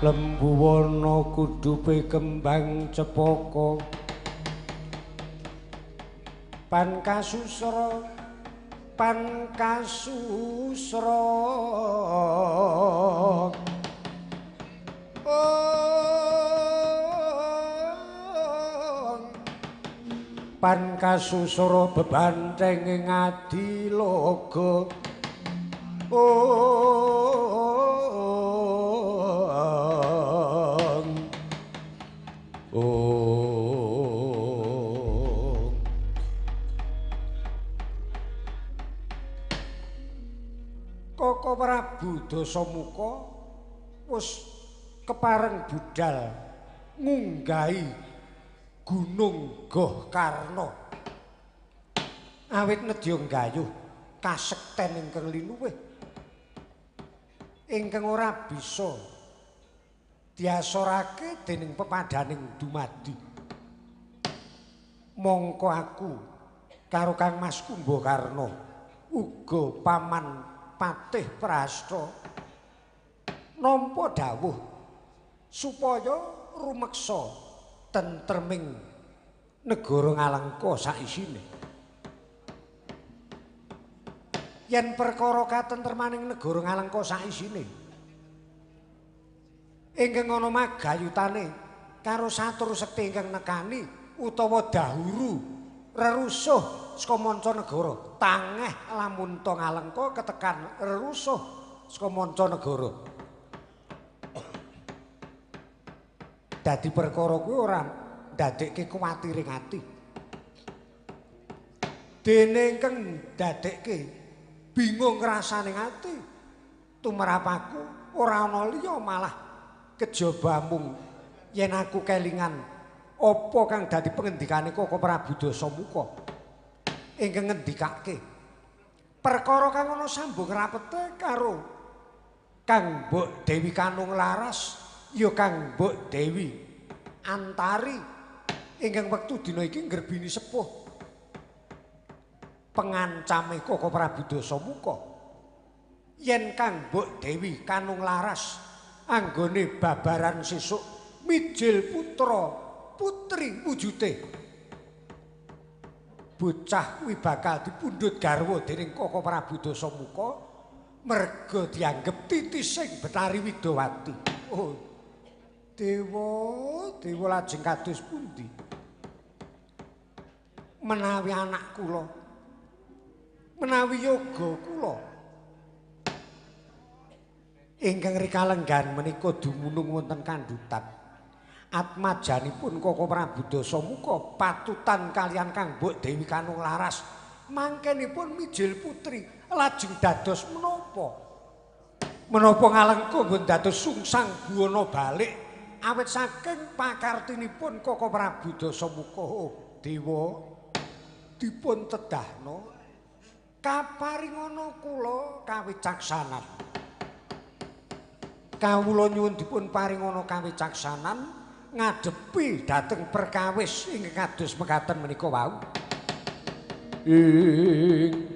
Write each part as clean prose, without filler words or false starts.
Lembuwana kudupe kembang cepaka pan kasusra pan kasusra pan kasusra bebanteng ing adiloga. Koko Prabu Dasamuka wis kepareng budal ngunggahi Gunung Gohkarna. Awit nedya nggayuh kasekten ingkang linuwih ingkang ora bisa diasorake dening pepadaning dumadi. Mongko aku karo Kang Mas Kumbakarna uga paman Patih Prasta nampa dawuh supaya rumeksa tentreming negara Ngalengka saisine. Yen perkara katentremaning negara Ngalengka saisine ingkang ana magayutane karo satur sekti ingkang nekani utawa dahuru rerusuh saka manca negara, tangeh lamun ta Ngalengka ketekan rerusuh saka manca negara. Dadi perkara kuwi ora ndadekke kuwatire ati. Dene ingkang ndadekke bingung rasane ati tumrap aku ora ana liya malah kejaba mung yen aku kelingan apa kang dadi pengendikane Koko Prabu Dasamuka ingkang ngendikake perkara kang ana sambung rapete karo Kang Mbok Dewi Kanung Laras ya Kang Mbok Dewi Antari ingkang wektu dina iki nggerbini sepuh pengancame Koko Prabu Dasamuka. Yen Kang Mbok Dewi Kanung Laras anggone babaran sesuk mijil putra putri wujute bocah kuwi bakal dipundhut garwa dening Koko Prabu Dasamuka merga dianggep titising Betari Widowati. Oh dewa, dewa lajeng kados pundi menawi anak kula, menawi yoga kula ingkang rikalenggan menika dumunung wonten kandhutan atmajanipun Koko Prabu Dasamuka patutan kaliyan Kang Mbok Dewi Kanung Laras mangkenipun mijil putri lajeng dados menapa menapa Ngalengka nggon dados sungsang buwana balik awit saking pakartinipun Koko Prabu Dasamuka. Oh dewa, dipun tedahna kaparingana kula kawicaksanan. Kawula nyuwun dipun paringana kawicaksanan ngadepi dhateng perkawis ingkang kados mekaten menika wau. Ing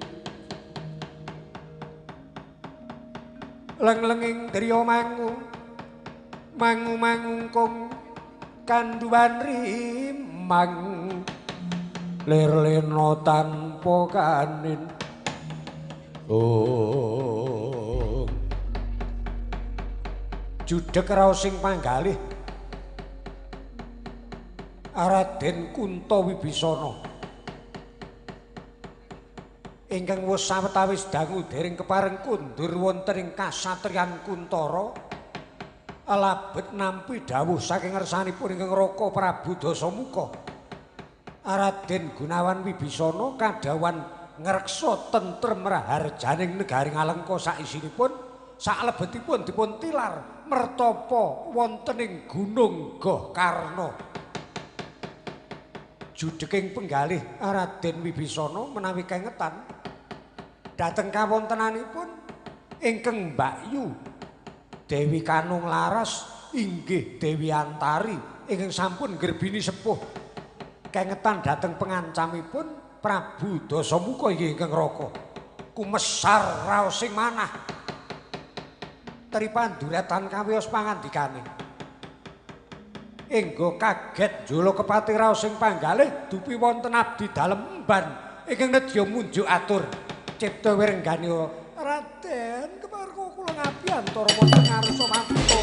leng-lenging driya mangu mangu mangungkung kandhuwan rimang lir-lena tanpa kanin. Oh judheg raos sing panggalih Raden Kunta Wibisana ingkang wis sawetawis dangu dereng kepareng kundur wonten ing kasatriyan Kuntara labet nampi dawuh saking ngersanipun ingkang Raka Prabu Dasamuka. Raden Gunawan Wibisana kadhawuhan ngreksa tentrem raharjaning negari Ngalengka saisinipun saklebetipun dipun tilar mertapa wonten ing Gunung Gohkarna. Judheking penggalih Raden Wibisana menawi kengetan dhateng kawontenanipun ingkang mbakyu Dewi Kanung Laras inggih Dewi Antari ingkang sampun nggerbini sepuh kengetan dhateng pengancamipun Prabu Dasamuka inggih ingkang raka kumesar raosing manah Tripanduretan kawiyos pangandikane. Enggo kaget njolo kepati raos sing panggalih dupi wonten abdi dalem emban ingkang nedya munjuk atur cipta wirenggani Raden keparko kula ngabiyantara wonten ngarsa paduka.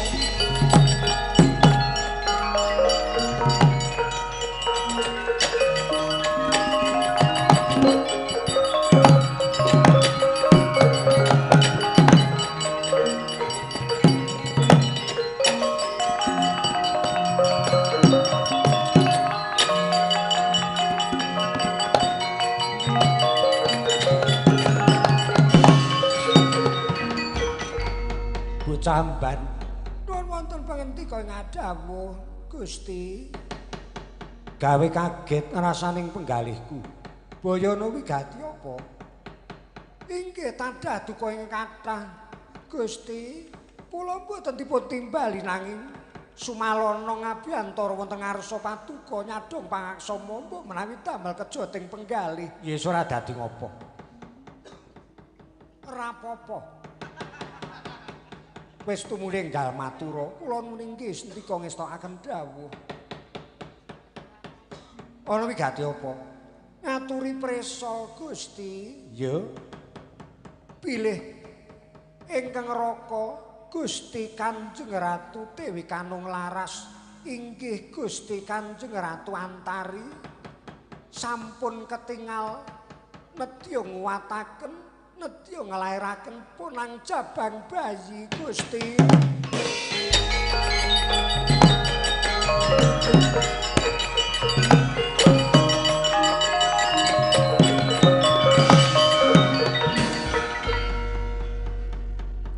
Camban nuwun wonten pangendika ing adhawuh Gusti. Gawe kaget ngrasaning penggalihku. Bayana wigati apa? Inggih tadah duka ing kathah Gusti. Kula mboten dipun timbali nanging sumalana ngabiyantara wonten ngarsa paduka nyadhong pangaksama mbok menawi damel kejating penggalih. Ya wis ora dadi ngopo. Ora apa-apa. Wis tumuli enggal matura, kula niki sendika ngestokaken dawuh. Ana wigati apa? Ngaturi prisa Gusti. Ya. Pilih ingkang raka Gusti Kanjeng Ratu Dewi Kanung Laras inggih Gusti Kanjeng Ratu Antari sampun ketingal nedya nguwataken nedya nglairaken punang jabang bayi Gusti.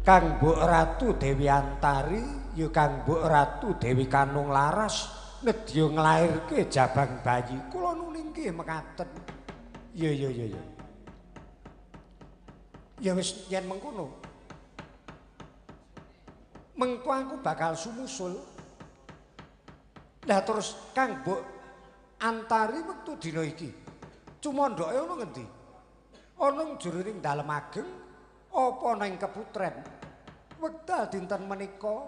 Kang Mbok Ratu Dewi Antari ya Kang Mbok Ratu Dewi Kanung Laras nedya nglairke jabang bayi. Kula nuningke mekaten. Ya ya ya ya. Ya wis yen mengkono. Mengko aku bakal sumusul. Lah terus Kang Mbok Antari wektu dina iki. Cumandhake ana ngendi? Ana jroning dalem ageng apa ning keputren? Wekdal dinten menika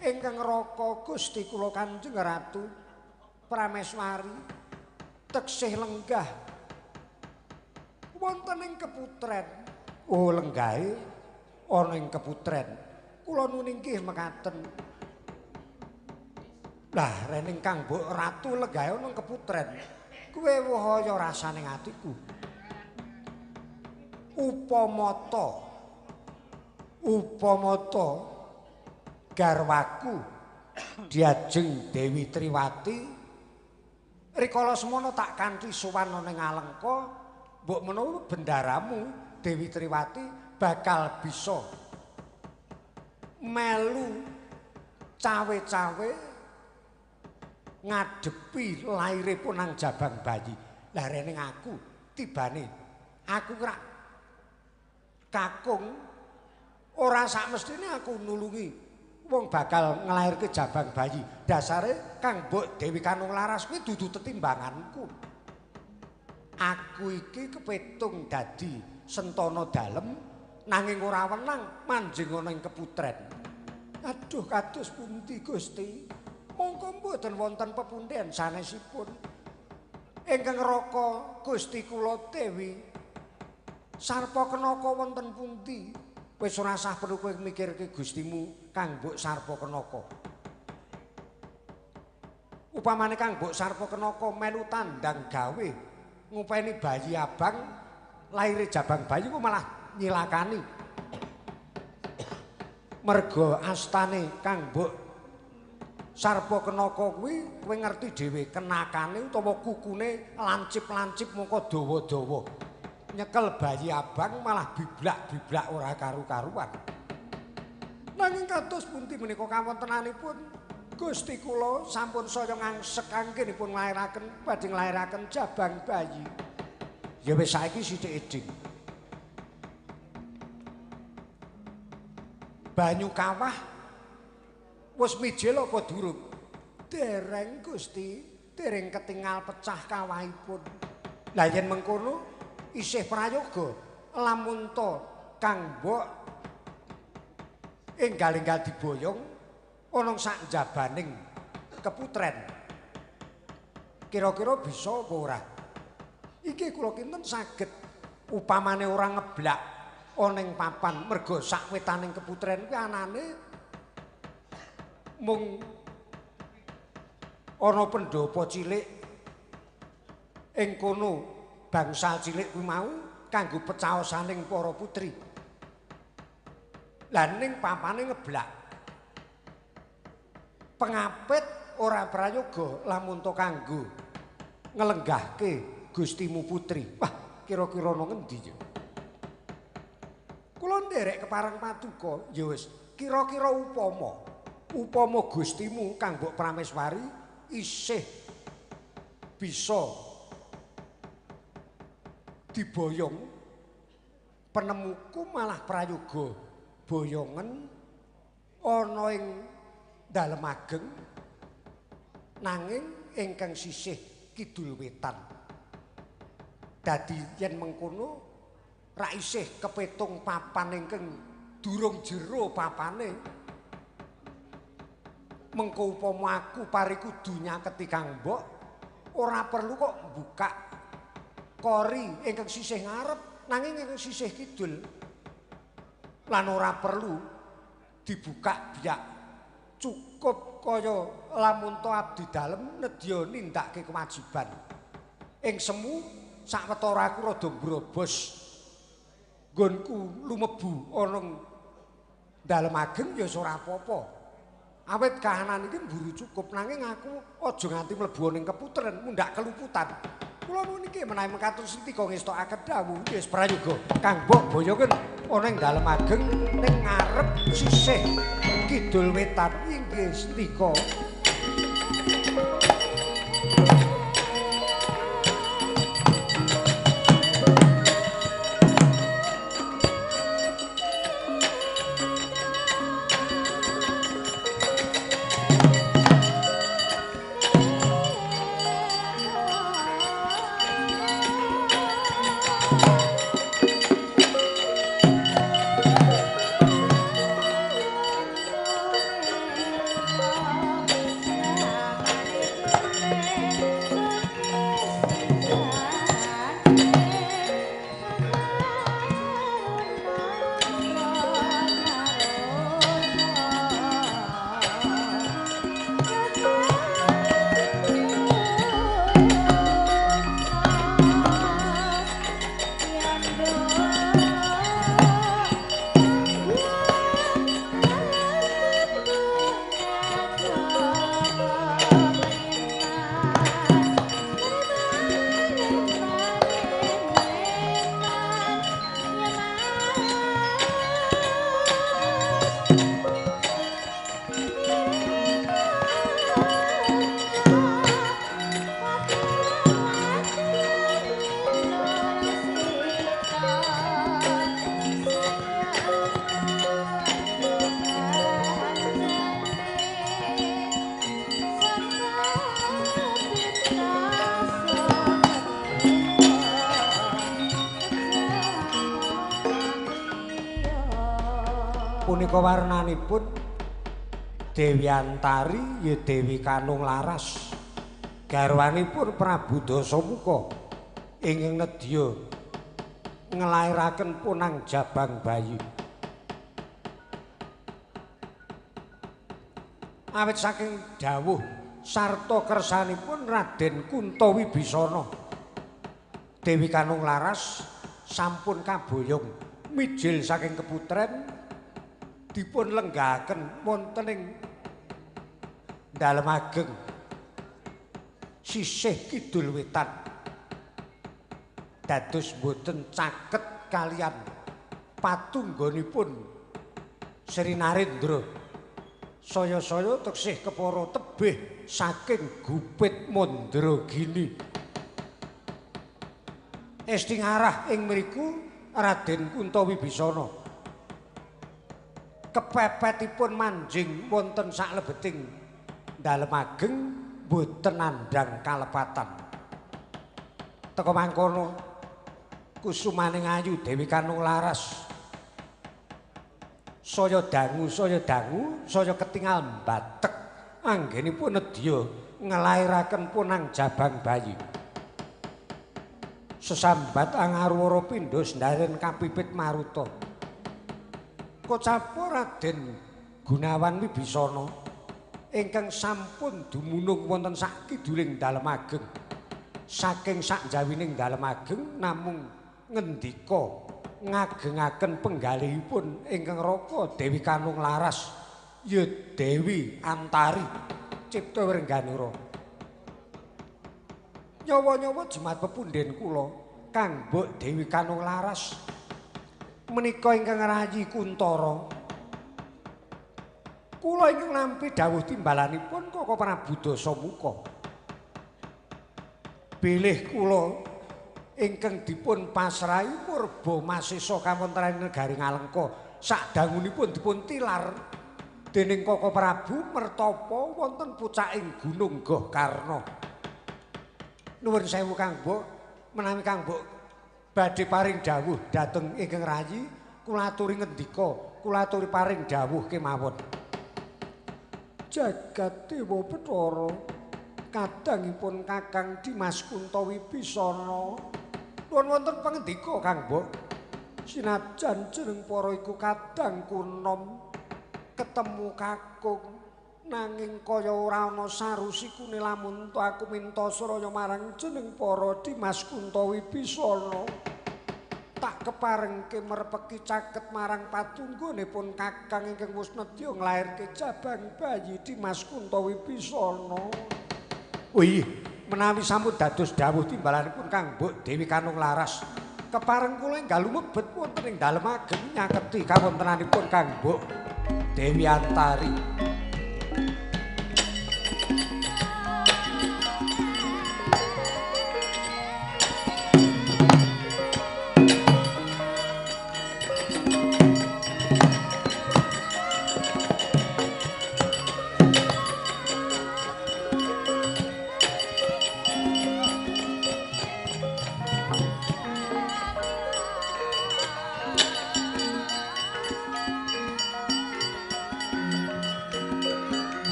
ingkang raka Gusti kula Kanjeng Ratu Prameswari teksih lenggah wonten ing keputren. Oh lenggahe ana ing keputren. Kula nuningkih mekaten. Lah rening Kang Mbok Ratu lenggahe ana ing keputren. Kuwe wahaya rasane atiku. Upamata garwaku diajeng Dewi Triwati rikala semono tak kanthi sowan ana ing Alengka, mbok menawa bendaramu Dewi Triwati bakal bisa melu cawe-cawe ngadepi laire punang jabang bayi. Lah rening aku tibane aku rak kakung ora sakmestine aku nulungi wong bakal nglairke jabang bayi. Dasare Kang Mbok Dewi Kanung Laras kuwi dudu tetimbanganku. Aku iki kepetung dadi sentana dalem nanging ora wenang manjing ana ing keputren. Aduh kados pundi Gusti? Mongko mboten wonten pepunden sanesipun. Ingkang raka Gusti kula Dewi Sarpakenaka wonten pundi? Wis ora sah perlu kowe mikirke Gustimu Kang Mbok Sarpakenaka. Upamane Kang Mbok Sarpakenaka melu tandang gawe ngupeni bayi abang laire jabang bayi ku malah nyilakani. Merga astane Kang Mbok Sarpakenaka kuwi kowe ngerti dhewe kenakane utawa kukune lancip-lancip mongko dawa-dawa. Nyekel bayi abang malah biblak-biblak ora karu-karuan. Nanging kados pundi menika kawontenanipun Gusti kula sampun saya ngangsek anggenipun nglairaken badhe nglairaken jabang bayi. Ya wis saiki sithik eding. Banyu kawah wis mijil apa durung? Dereng Gusti, dereng ketingal pecah kawahipun. Lah yen mengkono isih prayoga lamun ta Kang Mbok Enggal-enggal diboyong ana sak njabaning keputren. Kira-kira bisa apa ora? Iki kula kinten saged upamane ora ngeblak ana ing papan merga sak wetaning keputren kuwi anane mung ana pendhapa cilik ing kono bangsal cilik kuwi mau kanggo pecaosaning para putri. Lah ning papane ngeblak. Pengapit ora prayoga lamun to kanggo nglenggahke Gustimu putri. Wah, kira-kira ana ngendi ya? Kula nderek kepareng paduka, ya wis, kira-kira upama Gustimu kang mbok prameswari isih bisa diboyong, penemuku malah prayoga boyongen ana ing dalem ageng nanging ingkang sisih kidul wetan. Dadi yen mengkono ra isih kepetung papan ingkang durung jero papane. Mengko upama aku pari kudu nyaketi Kang Mbok, ora perlu kok mbukak kori ingkang sisih ngarep nanging ingkang sisih kidul. Lan ora perlu dibuka biak, cukup kaya lamun to abdi dalem nedya nindakake kewajiban. Ing semu sawetara aku rada mbrobos nggonku lumebu ana dalem ageng ya ora apa-apa. Awit kahanan iki mburu cukup nanging aku aja nganti mlebu ning keputren mundhak keluputan. Kula nuwun iki menawi mekaten sentika ngestokaken dawuh wis prayoga Kang Mbok boyoken ana ing dalem ageng ning ngarep sisih kidul wetan inggih sentika. Punika warnanipun Dewi Antari ya Dewi Kanung Laras. Garwanipun Prabu Dasamuka ingkang nedya nglairaken punang jabang bayi. Awit saking dawuh sarta kersanipun Raden Kunto Wibisana, Dewi Kanung Laras sampun kaboyong mijil saking keputren dipun lenggahaken wonten ing dalem ageng sisih kidul wetan. Dados boten caket kalian patunggonipun Sri Narendra. Saya-saya teksih kepara tebih saking gupit Mandragini. Esti ngarah ing mriku Raden Kunto Wibisana. Kepepetipun manjing wonten saklebeting dalem ageng boten nandhang kalepatan. Teka mangkono kusumaning ayu Dewi Kanung Laras Saya dangu, saya ketingal mbatek anggenipun nedya nglairaken punang jabang bayi. Sesambat angarwara pindha sendaren kapipit maruta. Kocapa Raden Gunawan Wibisana ingkang sampun dumunung wonten sak kiduling dalem ageng. Saking sak jawining dalem ageng namung ngendika ngagengaken penggalihipun ingkang Raka Dewi Kanung Laras ya Dewi Antari Cipta Wrengganura. Nyawa-nyawa jimat pepunden kula Kang Mbok Dewi Kanung Laras menika ingkang rayi Kuntara. Kula ingkang nampi dawuh timbalanipun Koko Prabu Dasamuka. Bilih kula ingkang dipun pasrahi murba masesa kawontenan negari Ngalengka sadangunipun dipun tilar dening Koko Prabu mertapa wonten pucaking Gunung Gohkarna. Nuwun sewu Kang Mbok, menawi Kang Mbok badhe paring dawuh dhateng ingkang rayi kula aturi ngendika, kula aturi paring dawuh kemawon. Jagat Dewa Bathara kadangipun Kakang Dimas Kunta Wibisana. Nuwun wonten pangendika Kang Mbok. Sinajan jeneng para iku kadang kunom ketemu kakung nanging kaya ora ana sarusikune lamun ta aku minta sraya marang jeneng para Dimas Kunta Wibisana. Tak keparengke merpeki caket marang patunggunipun Kakang ingkang wis nedya nglairke jabang bayi Dimas Kunta Wibisana. Wih, menawi sampun dados dawuh timbalanipun Kang Mbok Dewi Kanung Laras, kepareng kula enggal lumebet wonten ing dalem ageng nyaketi kawontenanipun Kang Mbok Dewi Antari.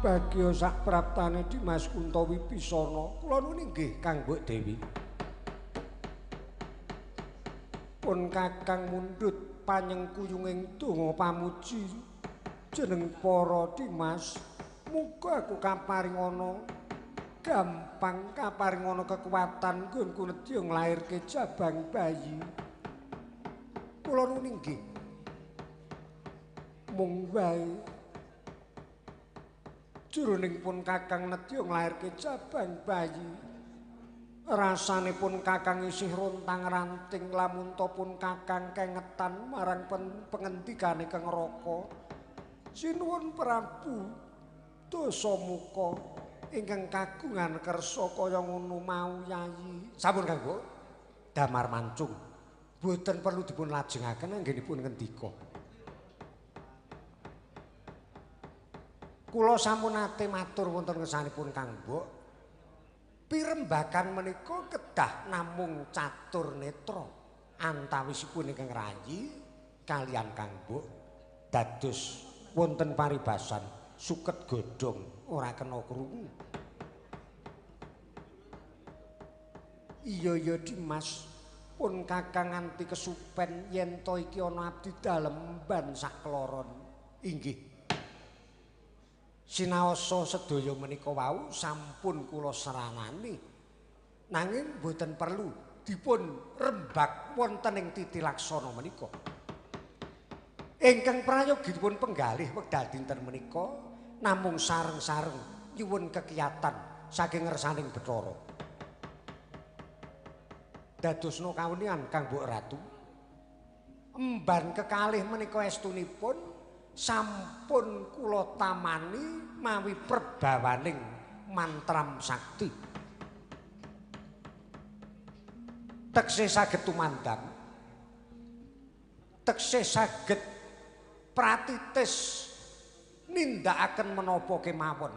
Bagya sak praptane Dimas Kunta Wibisana. Kula nuwun inggih Kang Mbok Dewi. Pun Kakang mundhut panyengkuyunging donga pamuji jeneng para Dimas, muga aku kaparingana gampang kaparingana kekuatan nggonku nedya nglairke jabang bayi. Kula nuwun inggih. Mung wae jroning pun Kakang nedya nglairke jabang bayi, rasane pun Kakang isih rontang-ranting lamun ta pun Kakang kengetan marang pengendikane Kang Raka. Sinuwun Prabu Dasamuka ingkang kagungan kersa kaya ngono mau yayi. Sampun Kang Mbok, damar mancung. Boten perlu dipun lajengaken anggenipun ngendika. Kula sampun nate matur wonten ngersanipun Kang Mbok. Pirembakan menika kedah namung catur netra antawisipun ingkang rayi kalian Kang Mbok dados wonten paribasan suket godhong ora kena krungu. Iya ya Dimas, pun Kakang nganti kesupen yen to iki ana abdi dalem ban sakloron. Inggih. Sinaosa sedaya menika wau sampun kula seranani. Nanging boten perlu dipun rembak wonten ing titi laksana menika. Ingkang prayogipun penggalih wekdal dinten menika namung sareng-sareng nyuwun kekiyatan saking ngersaning Bathara. Dadosna kawunian Kang Mbok Ratu, emban kekalih menika estunipun sampun kula tamani mawi perbawaning mantram sakti. Teksih saged tumandang. Teksih saged pratitis nindakaken menapa kemawon.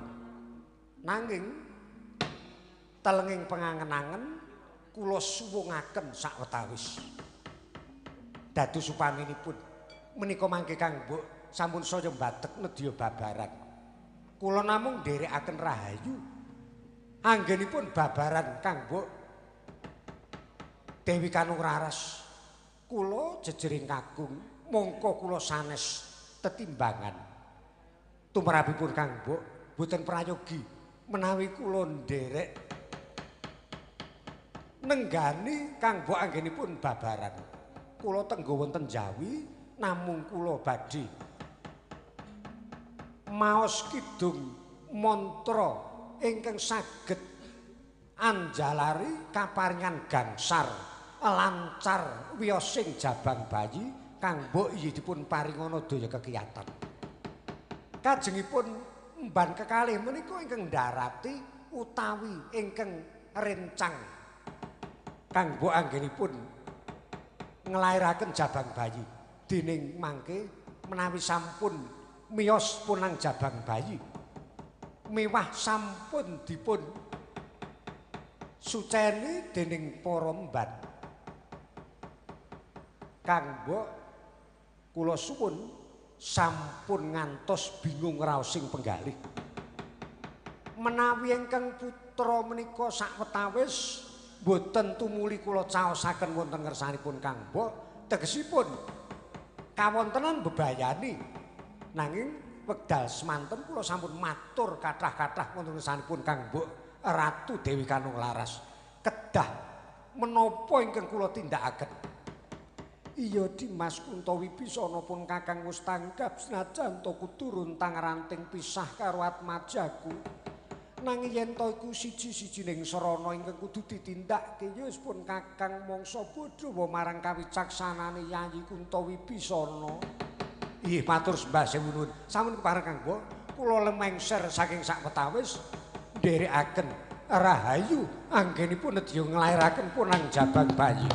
Nanging telenging pengangen-angen kula suwungaken sawetawis. Dados upaminipun menika mangke Kang Mbok sampun saya mbatek nedya babaran. Kula namung nderekaken rahayu anggenipun babaran Kang Mbok Dewi Kanung Raras. Kula jejering kakung mongko kula sanes tetimbangan. Tumrapipun Kang Mbok boten prayogi menawi kula nderek nenggani Kang Mbok anggenipun babaran. Kula tenggo wonten Jawi namung kula badhe maos kidung mantra ingkang saged anjalari kaparingan gangsar lancar wiyosing jabang bayi Kang Mbok inggih dipun paringana daya kekiyatan. Kajengipun emban kekalih menika ingkang ndarati utawi ingkang rencang Kang Mbok anggenipun nglairaken jabang bayi. Dening mangke menawi sampun miyos punang jabang bayi miwah sampun dipun suceni dening para mban. Kang Mbok kula suwun sampun ngantos bingung raosing penggalih. Menawi ingkang putra menika sawetawis boten tumuli kula caosaken wonten ngersanipun Kang Mbok, tegesipun kawontenan bebayani. Nanging wekdal semanten kula sampun matur kathah-kathah wonten ngersanipun Kang Mbok Ratu Dewi Kanung Laras. Kedah menapa ingkang kula tindakaken? Iya Dimas Kunto Wibisana pun kakang wis tanggap senajan to kuturun tang ranting pisah karo atmajaku. Nanging yen to iku siji-sijining sarana ingkang kudu ditindakke ya wis pun kakang mangsa bodho marang kawicaksanane Yayi Kunto Wibisana. Inggih matur sembah sewu nuwun. Sampun kepareng Kang Mbok, kula lemengser saking sakwetawis nderekaken rahayu anggenipun nedya nglairaken punang jabang bayi.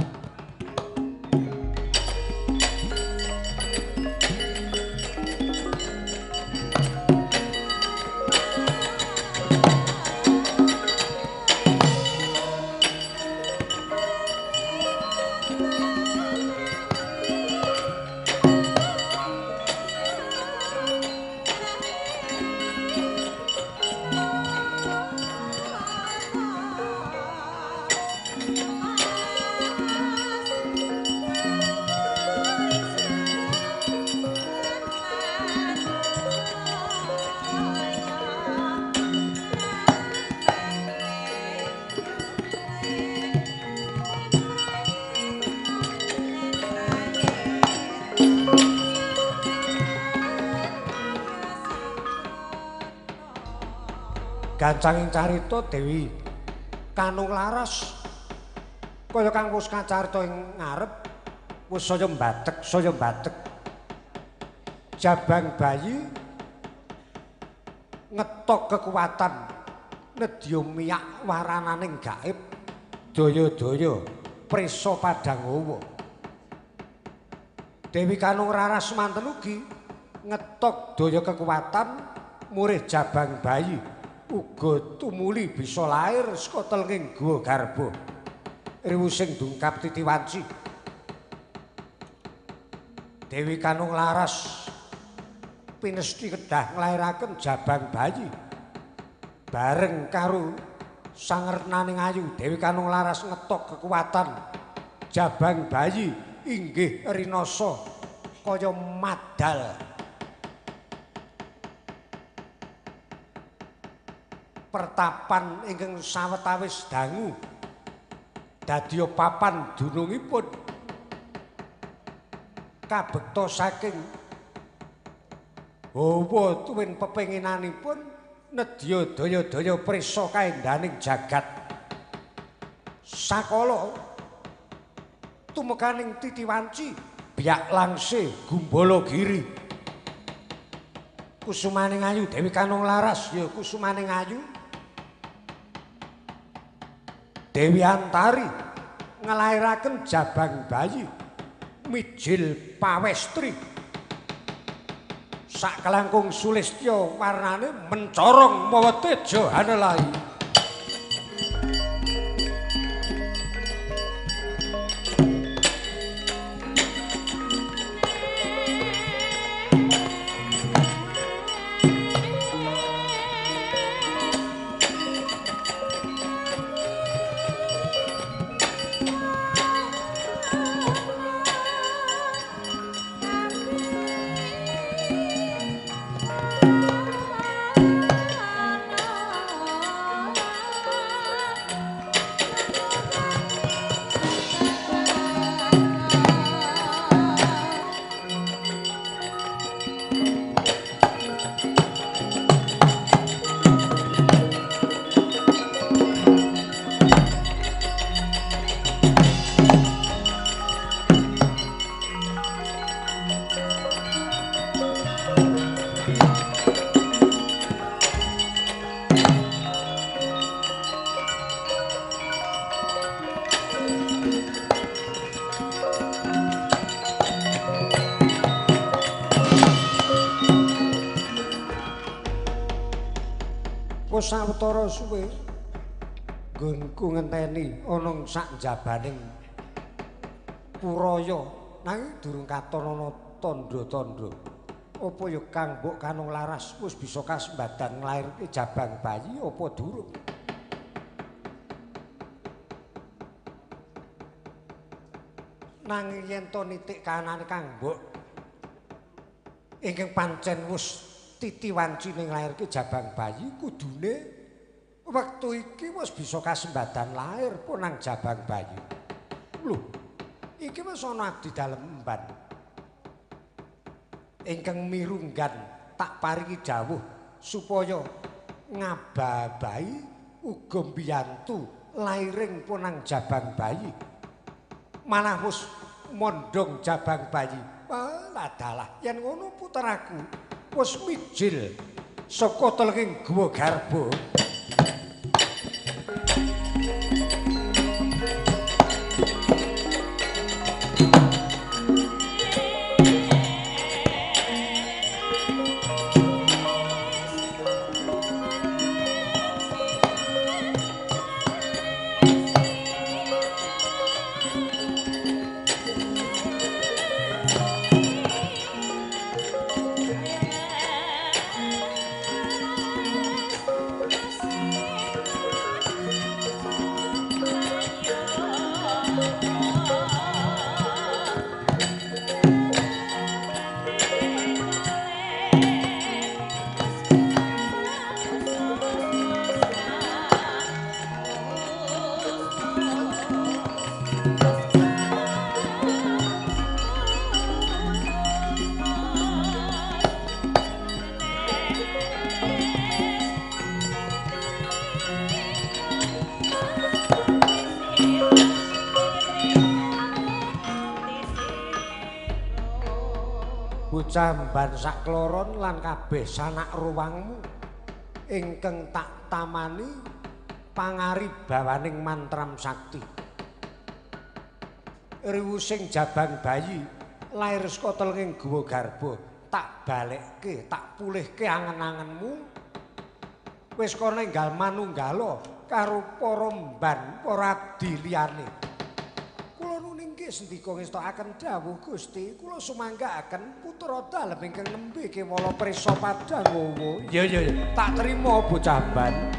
Gancanging carita Dewi Kanung Laras kaya kang wis kacarita ing ngarep wis saya mbatek saya mbatek. Jabang bayi ngetok kekuatan nedya miyak warananing gaib daya-daya prisa padang hawa. Dewi Kanung Raras manten ugi ngetok daya kekuatan murih jabang bayi uga tumuli bisa lair saka telenging guwa garba riwusing dungkap titiwanci. Dewi Kanung Laras pinesti kedah nglairaken jabang bayi bareng karo sangernaning ayu. Dewi Kanung Laras ngetok kekuatan jabang bayi inggih rinasa kaya madal. Pertapan ingkang sawetawis dangu dadiya papan dunungipun kabekta saking hawa tuwin pepenginanipun nedya daya-daya prisa kaendaning jagat. Sakala tumekaning titiwanci biak langse gumbala giri. Kusumaning ayu Dewi Kanung Laras ya kusumaning ayu Dewi Antari nglairaken jabang bayi mijil pawestri. Saklangkung sulistya warnane mencorong mawa teja hanelai. Sawetara suwe nggonku ngenteni ana sak njabaning Puraya nanging durung katon ana tandha-tandha. Apa ya Kang Mbok Kanung Laras wis bisa kasembadan nglairke jabang bayi apa durung? Nanging yen to nitik kahanane Kang Mbok ingkang pancen wis titi wancine nglairke jabang bayi kudune wektu iki wis bisa kasembadan lair punang jabang bayi. Lho, iki wis ana abdi dalem emban ingkang mirunggan tak paringi dawuh supaya ngababahi uga mbiyantu lairing punang jabang bayi. Malah wis mondhong jabang bayi. Wah, dalah yen ngono puteraku wis mijil saka telenging guwa garba. Bocah mban sakloron lan kabeh sanak ruwangmu ingkang tak tamani pangaribawaning mantram sakti. Riwusing jabang bayi lair saka telenging guwa garba tak balekke, tak pulihke angen-angenmu. Wis kono enggal manunggala karo para mban, para abdi liyane. Sendika ngestokaken dawuh Gusti, kula sumanggaaken putra dalem ingkang nembe kewala prisa padang wowo. Iya iya iya, tak trima bocah mban.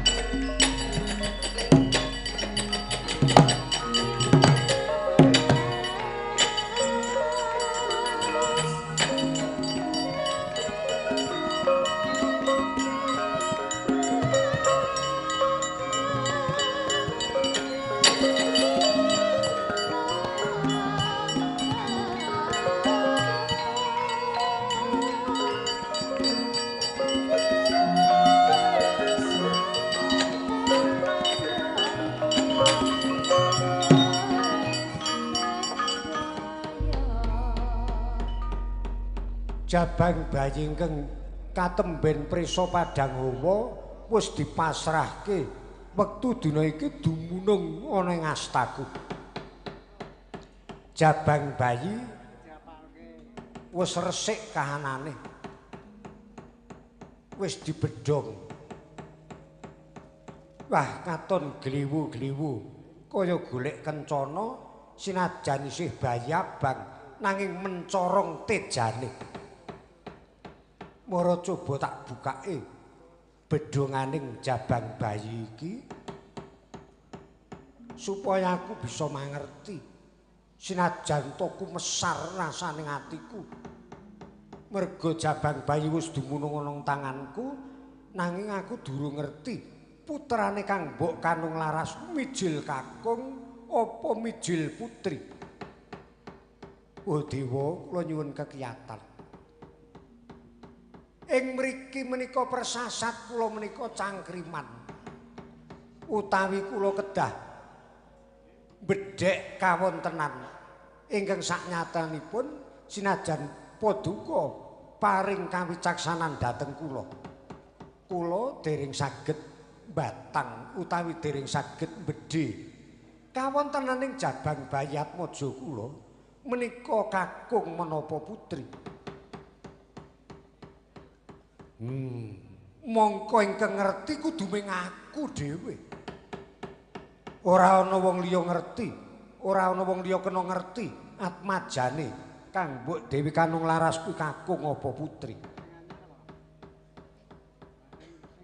Jabang bayi ingkang katemben prisa padang hawa wis dipasrahke wektu dina iki dumunung ana ing astaku. Jabang bayi wis resik kahanane. Wis dibedhong. Wah, katon gliwu-gliwu kaya golek kencana sinajan isih bayi abang nanging mencorong tejane. Mara coba tak bukake bedhonganing jabang bayi iki supaya aku bisa mangerti sinajan to kumesar rasane atiku. Merga jabang bayi wis dumunung ana tanganku nanging aku durung ngerti putrane Kang Mbok Kanung Laras mijil kakung apa mijil putri. Oh dewa, kula nyuwun kekiyatan. Ing mriki menika persasat kula menika cangkriman. Utawi kula kedah bedhek kawontenan ingkang saknyatanipun sinajan paduka paring kawicaksanan dhateng kula. Kula dereng saged batang utawi dereng saged bedhe kawontenaning jabang bayi atmaja kula menika kakung menapa putri. Mongko ingkang ngerti kudu mung aku dhewe. Ora ana wong liya ngerti, ora ana wong liya kena ngerti atmajane Kang Mbok Dewi Kanung Laras kuwi kakung apa putri.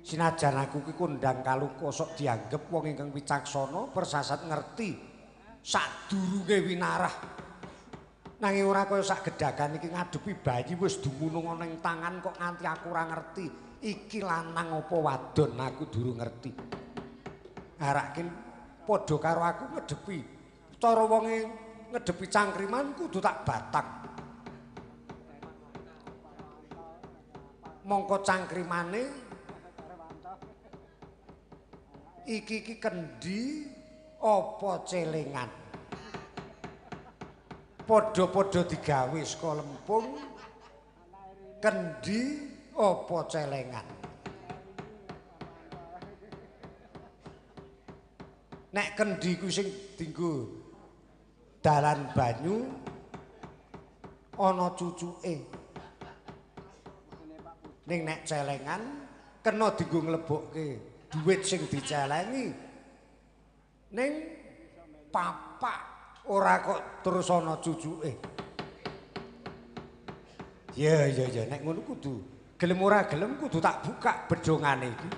Sinajan aku ki kondang kaluka sok dianggep wong ingkang wicaksana persasat ngerti sadurunge winarah. Nanging ora kaya sak gedhagan iki ngadepi bayi wis dumunung ana ing tangan kok nganti aku ora ngerti iki lanang apa wadon aku durung ngerti. Harake padha karo aku ngedepi cara wonge ngedepi cangkriman kudu tak batang. Mongko cangkrimane iki iki kendi apa celengan. Padha-padha digawe saka lempung kendi apa celengan. Nek kendi kuwi sing dienggo dalan banyu ana cucuke. Ning nek celengan kena dienggo nglebokke duit sing dicelengi. Ning papak ora kok terus ana cucuke. Ya ya ya nek ngono kudu gelem ora gelem kudu tak buka bedhongane iki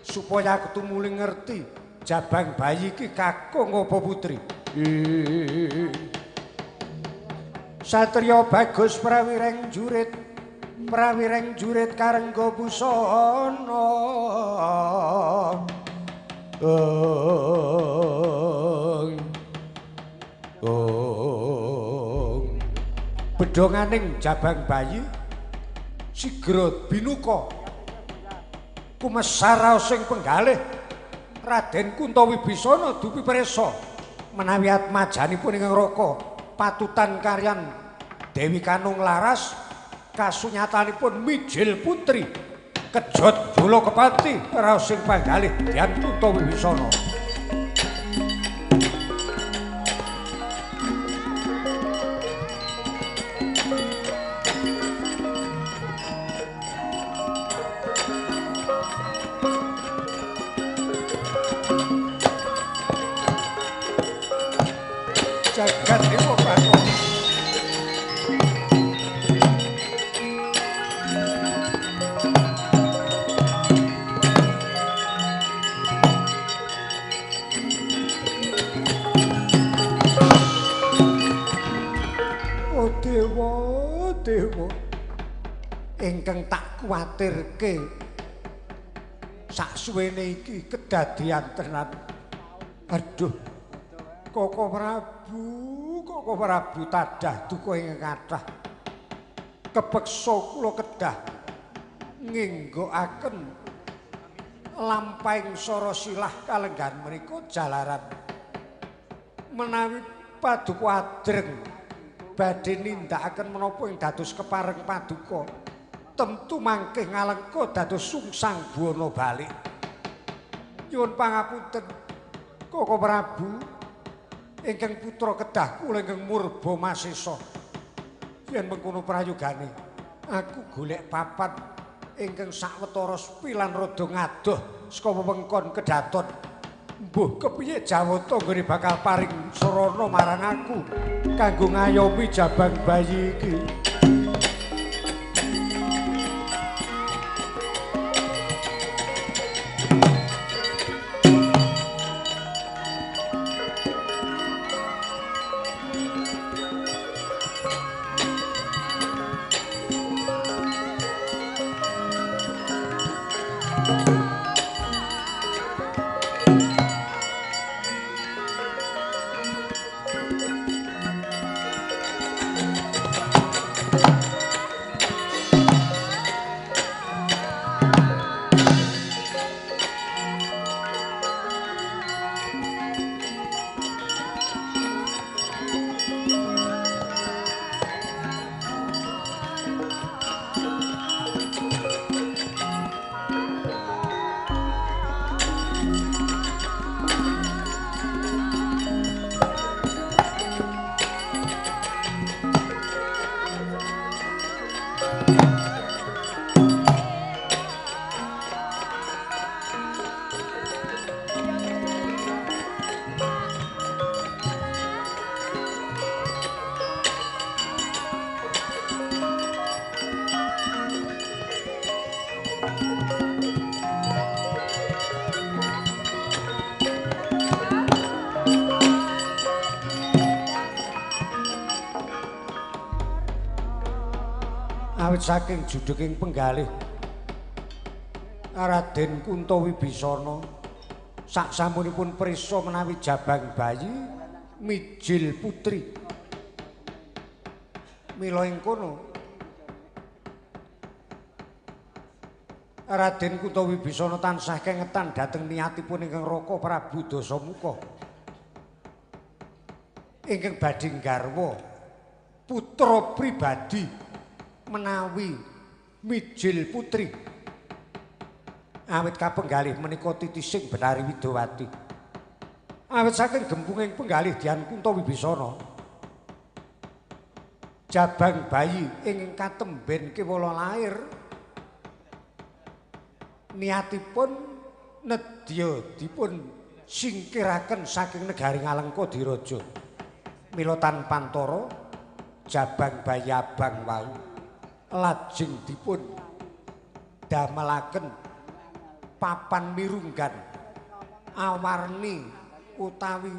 supaya aku tumuli ngerti jabang bayi iki kakung apa putri. Satriya bagus prawireng jurit, prawireng jurit karengga busana. Bedhonganing jabang bayi sigra binuka kumesar raos sing penggalih Raden Kunta Wibisana dupi presa menawi atmajanipun ingkang raka patutan karyan Dewi Kanung Laras kasunyatanipun mijil putri kejot jula kepati raos sing penggalih Dyan Kunta Wibisana. Jagat Dewa Bathara. Oh dewa, dewa, ingkang tak kuwatirke saksuwene iki kedadian tenan. Aduh, Koko Prabu, Koko Prabu tadah duka ingkang kathah. Kepeksa kula kedah nginggokaken lampahing sara silah kalenggahan menika jalaran menawi paduka adreng badhe nindakaken menapa ing dados kepareng paduka tentu mangke ngalengka dados sungsang buwana balik. Nyuwun pangapunten Koko Prabu, Ingkang putra kedah kula ingkang murba masesa. Yen mengkono prayogane, aku golek papan ingkang sawetara sepi lan rada ngadoh saka wewengkon kedaton. Mbuh kepiye Jawata nggone bakal paring sarana marang aku kanggo ngayomi jabang bayi iki. Awit saking judheking penggalih Raden Kunto Wibisana saksampunipun prisa menawi jabang bayi mijil putri. Mila ing kono Raden Kunto Wibisana tansah kengetan dhateng niatipun ingkang Raka Prabu Dasamuka ingkang badhe nggarwa putra pribadi menawi mijil putri. Awit kapenggalih menika titising Betari Widowati. Awit saking gempunging penggalih Dian Kunto Wibisana, jabang bayi ingkang katemben kewala lair niatipun nedya dipun singkiraken saking negari Ngalengka Diraja. Mila tanpantara jabang bayi abang wau lajeng dipun damelaken papan mirunggan awarni utawi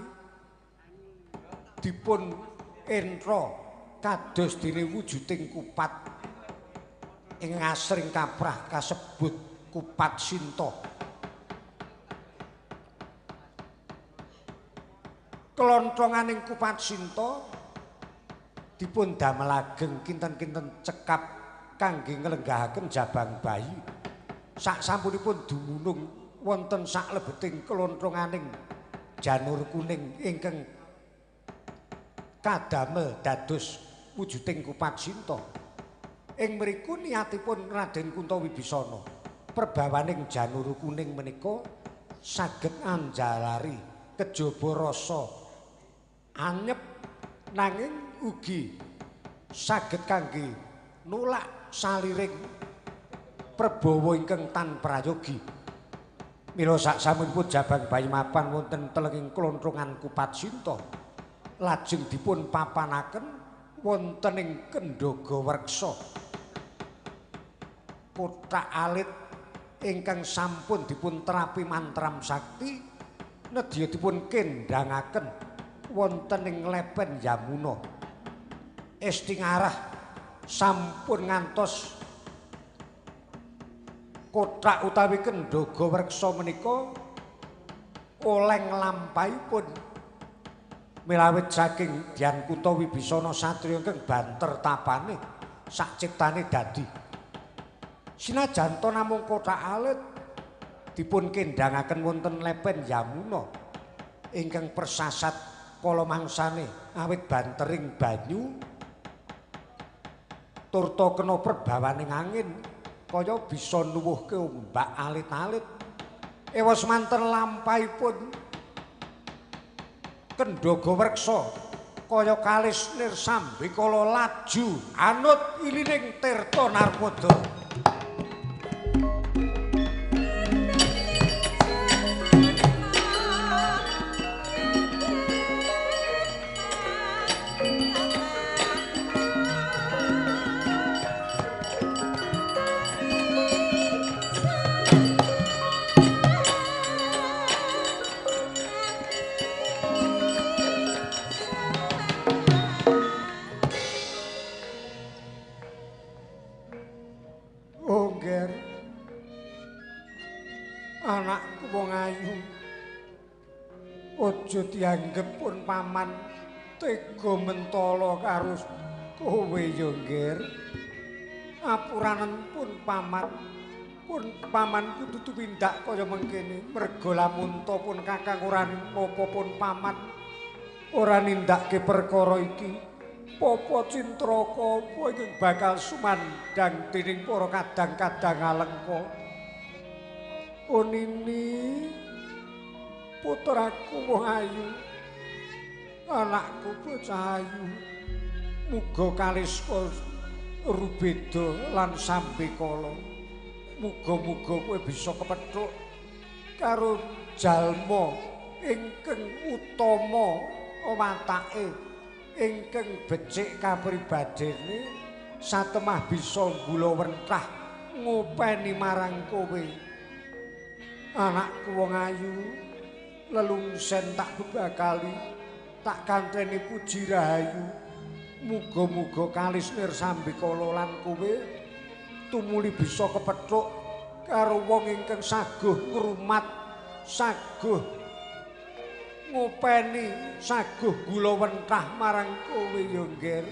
dipun entra kados dene wujuding kupat ing asring kaprah kasebut kupat sinta. Klonthonganing kupat sinta dipun damelageng kinten-kinten cekap kangge nglenggahaken jabang bayi. Saksampunipun dumunung wonten saklebeting klonthonganing janur kuning ingkang kadamel dados wujuding kupat sinta. Ing mriku niatipun Raden Kunto Wibisana perbawaning janur kuning menika saged anjalari kejaba rasa anyep nanging ugi saged kangge nolak saliring prabawa ingkang tan prayogi. Mila saksampunipun jabang bayi mapan wonten telenging klonthongan kupat sinta lajeng dipun papanaken wonten ing Kendhaga Wreksa. Kothak alit ingkang sampun dipun terapi mantram sakti nedya dipun kendhangaken wonten ing lepen Yamuna. Estingarah sampun ngantos kothak utawi Kendhaga Wreksa menika oleng lampahipun milawit saking Dian Kunto Wibisana satriya ingkang banter tapane sakciptane dadi. Sinajan ta namung kothak alit dipun kendhangaken wonten lepen Yamuna ingkang persasat kala mangsane awit bantering banyu turta kena perbawaning angin kaya bisa nuwuhke ombak alit-alit. Ewa semanten lampahipun Kendhaga wreksa kaya kalis nir sambikala laju anut ilining Tirta Narmada. Anakku wong ayu, aja dianggep pun paman tega mentala karo kowe ya, Ngger. Apuranen pun paman, pun paman kudu tumindak kaya mengkene merga lamun ta pun kakang ora napa pun paman ora nindakke perkara iki. Papa Cintraka apa ingkang bakal sumandhang dening para kadang-kadang alengka. Onini putraku wong ayu, anakku bocah ayu, muga kaliska rubeda lan sambekala. Muga-muga kowe bisa kepethuk karo jalma ingkang utama watake, ingkang becik kapribadene, satemah bisa gula wentah ngopeni marang kowe. Anakku wong ayu, lelungsen tak bebakali, tak kanteni puji rahayu. Muga-muga kalis nir sambekala lan kowe tumuli bisa kepethuk karo wong ingkang saguh ngrumat, saguh ngopeni, saguh gula wentah marang kowe ya, Ngger.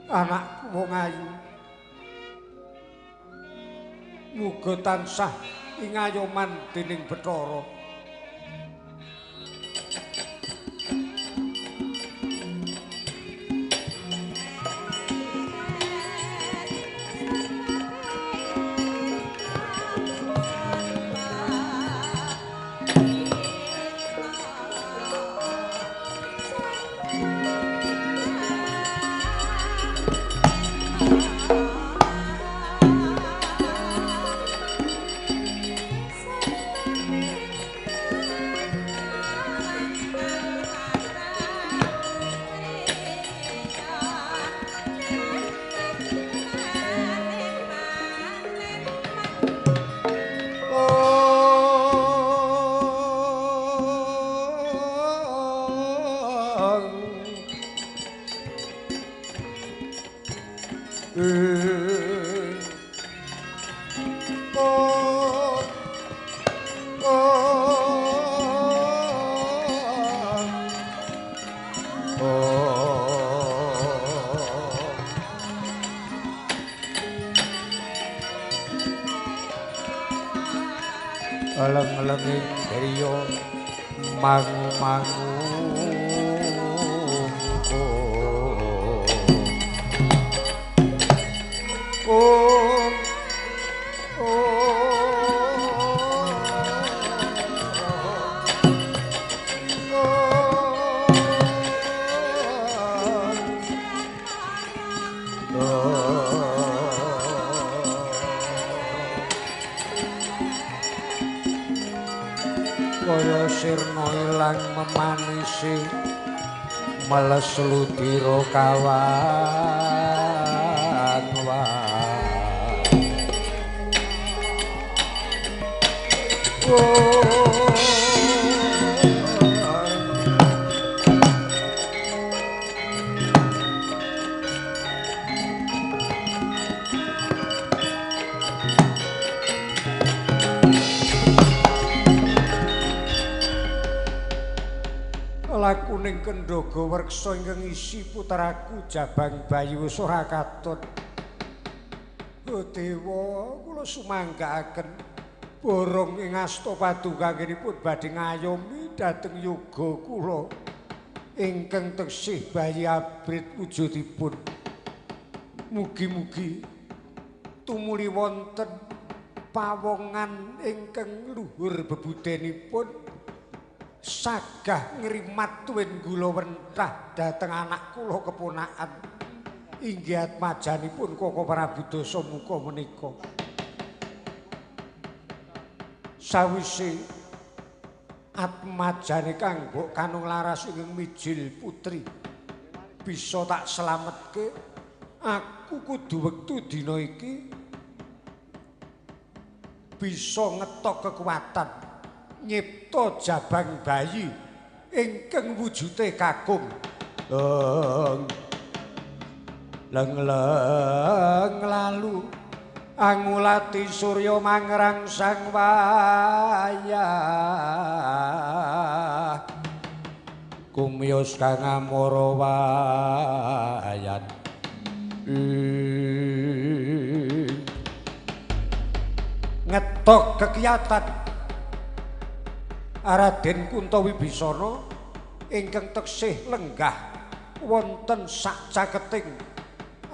Anakku wong ayu, muga tansah ingayoman dening Bathara. Eleng-elenging griya mangu-mangu kaya sirna ilang memanisi meles ludira kawan Lakuning kendhaga wreksa ingkang isi putraku Jabang Bayi wis ora katut. Oh dewa, kula sumanggaaken borong ing asta padukanipun badhe ngayomi dhateng yoga kula ingkang teksih bayi abrit wujudipun. Mugi-mugi tumuli wonten pawongan ingkang luhur bebudenipun Sagah ngrimat tuwin gula wentah dhateng anak kula keponakan inggih atmajanipun Koko Prabu Dasamuka menika. Sawise atmajane kang mbok kanung laras ingkang mijil putri bisa tak slametke, aku kudu wektu dina iki bisa ngetok kekuatan nyipta jabang bayi ingkang wujude kakung. Leng leng lalu angulati surya mangrangsang wayah kumiyos kang amara wayan. Ngetok kekiatan Raden Kunto Wibisana ingkang teksih lenggah wonten sak caketing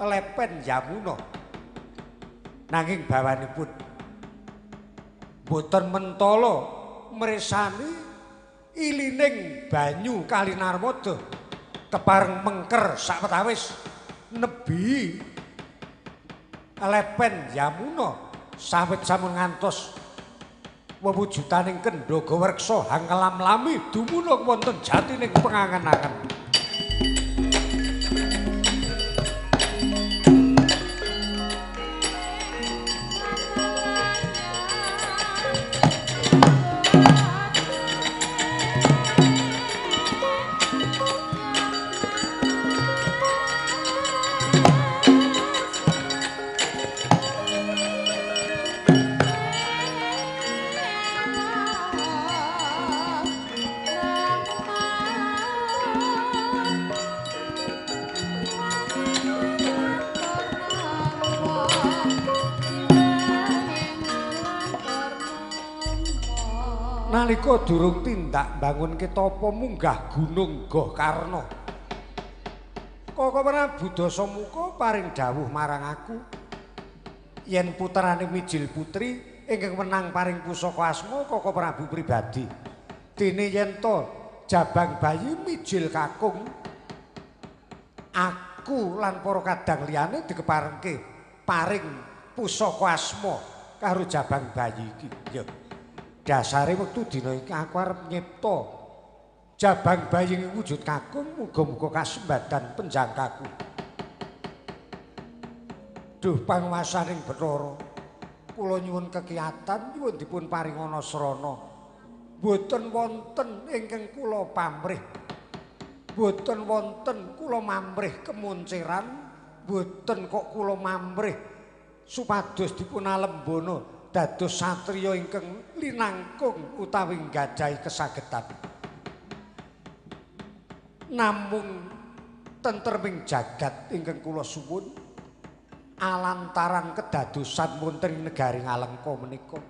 lepen Yamuna. Nanging bawanipun boten mentala mresani ilining banyu Kali Narmada kepareng mengker sawetawis nebihi lepen Yamuna sawet sampun ngantos wewujudaning kendhaga wreksa hanglam-lami dumunung wonten jatining pengangen-angen. Nalika durung tindak mbangunke tapa munggah gunung Gokarna, Koko Prabu Dasamuka paring dawuh marang aku yen putrane mijil putri ingkang wenang paring pusaka asma Koko Prabu pribadi. Dene yen to jabang bayi mijil kakung, aku lan para kadang liyane dikeparengke paring pusaka asma karo jabang bayi iki. Ya. Dasare wektu dina iki aku arep nyipta jabang bayi wujud kakung, muga-muga kasembadan penjangkaku. Duh panguwasaning Bathara, kula nyuwun kekiyatan, nyuwun dipun paringana srana. Boten wonten ingkang kula pamrih. Boten wonten kula mamrih kemunceran, boten kok kula mamrih supados dipun alembana dados satriya ingkang linangkung utawi nggadahi kesagetan. Namung tentreming jagat ingkang kula suwun alantaran kedadosan wonten ing negari Ngalengka menika.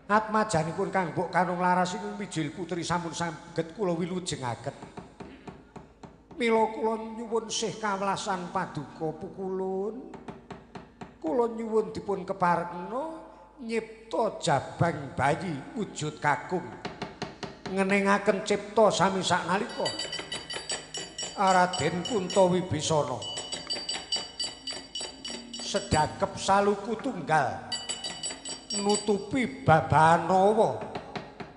Atmajanipun kang mbok kanung laras ing mijil putri sampun saged kula wilujengaken. Mila kula nyuwun sih kawelasan paduka pukulun. Kula nyuwun dipun keparengna nyipta jabang bayi wujud kakung. Ngeningaken cipta sami saknalika Raden Kunto Wibisana sedakep saluku tunggal nutupi babanawa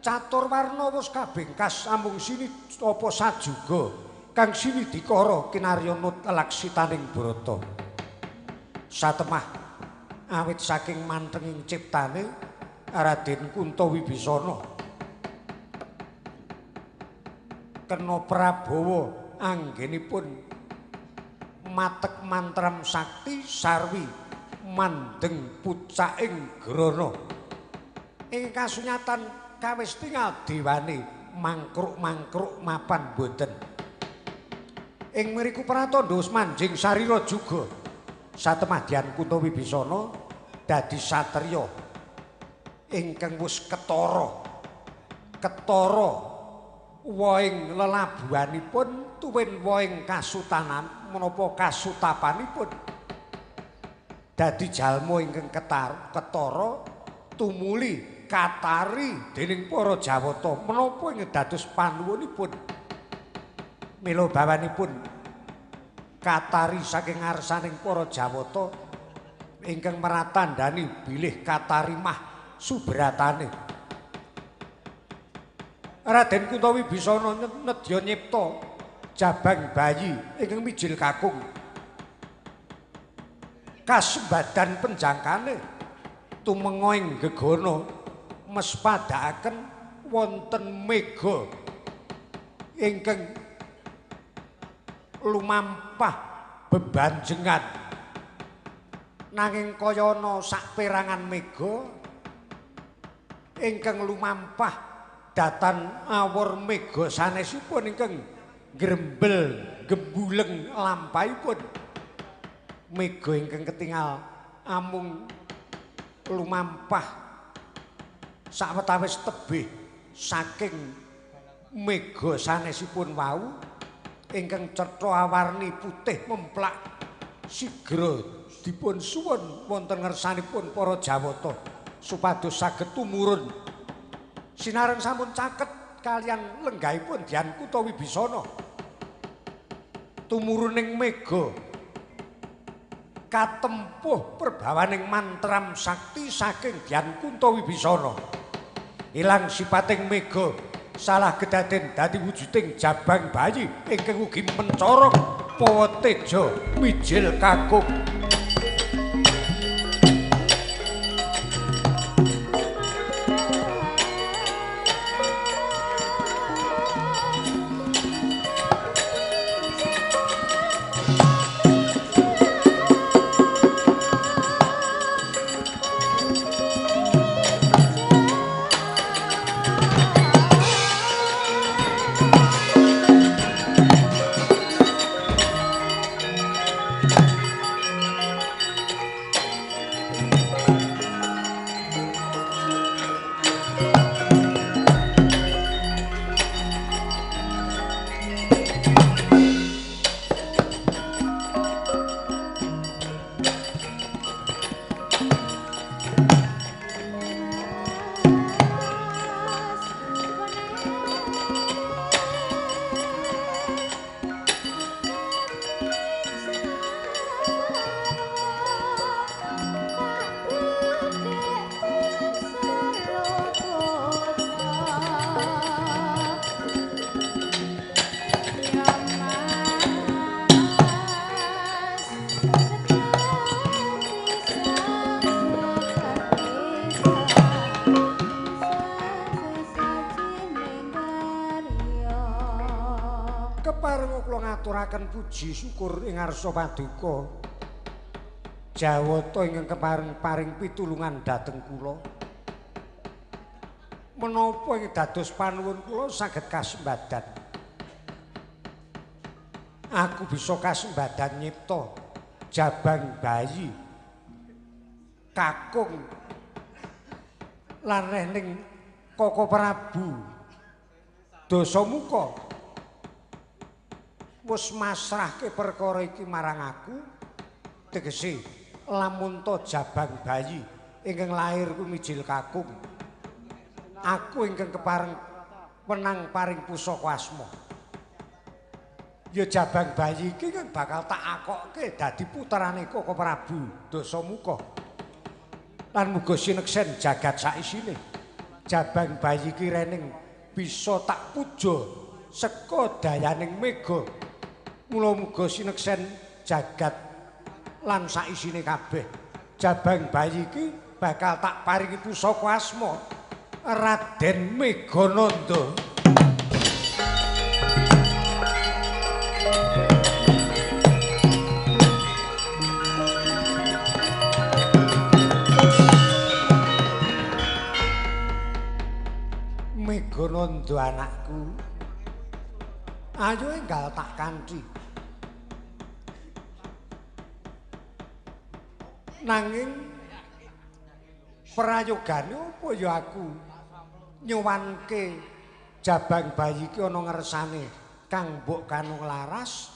catur warna wis kabengkas amung sini apa sajuga kang sini dikara kinarya nut laksitaning brata. Satemah awit saking mantenging ciptane Raden Kunto Wibisana kena Prabawa anggenipun matek mantram sakti sarwi mandeng pucaking grana. Ing kasunyatan kawis tingal dewane mangkruk-mangkruk mapan boten. Ing mriku pratandha wis manjing sarira juga. Satemah Dyan Kunto Wibisana dadi satriya ingkang wis ketara. Ketara wohing lelabuhanipun tuwin wohing kasutanan menapa kasutapanipun. Dadi jalma ingkang ketara tumuli katari dening para Jawata menapa ing dados panuwunipun. Mila bawanipun katari saking ngarsaning para Jawata ingkang meratandani bilih katarimah subratane. Raden Kunta Wibisana nedya nyipta jabang bayi ingkang mijil kakung. Kasembadan penjangkane tumenga ing gegana mespadakaken wonten mega ingkang lumampah bebanjengan. Nanging kaya ana saperangan mega ingkang lumampah datan awur mega sanesipun ingkang grembel gembuleng lampahipun. Mega ingkang ketingal amung lumampah sawetawis tebih saking mega sanesipun wau ingkang cetha awarni putih memplak sigra dipun suwun wonten ngersanipun para Jawata supados saged tumurun. Sinareng sampun caket kalian lenggahipun Dyan Kunta Wibisana. Tumuruning mega katempuh perbawaning mantram sakti saking Dyan Kunta Wibisana. Ilang sipating mega salah kedaden dadi wujuding jabang bayi ingkang ugi mencorong pawa teja mijil kakung. Ngaturaken puji syukur ing ngarsa paduka Jawata ingkang kepareng paring pitulungan dhateng kula. Menapa ing dados panuwun kula saged kasembadan. Aku bisa kasembadan nyipta jabang bayi kakung lan ning Koko Prabu Dasamuka wis masrahke perkara iki marang aku, tegese lamun to jabang bayi ingkang lahir kuwi mijil kakung, aku ingkang kepareng wenang paring pusaka asma. Ya jabang bayi iki kan bakal tak akokke dadi putrane Koko Prabu Dasamuka lan muga sineksen jagat saisine. Jabang bayi iki rening bisa tak puja seka dayaning mega. Mula muga sineksen jagat lan saisine kabeh. Jabang bayi iki bakal tak paringi pusaka asma Raden Megananda. Megananda anakku, ayo enggal tak kanthi. Nanging prayogane apa ya aku nyuwanke jabang bayi iki ana ngersane Kang Mbok Kanung Laras,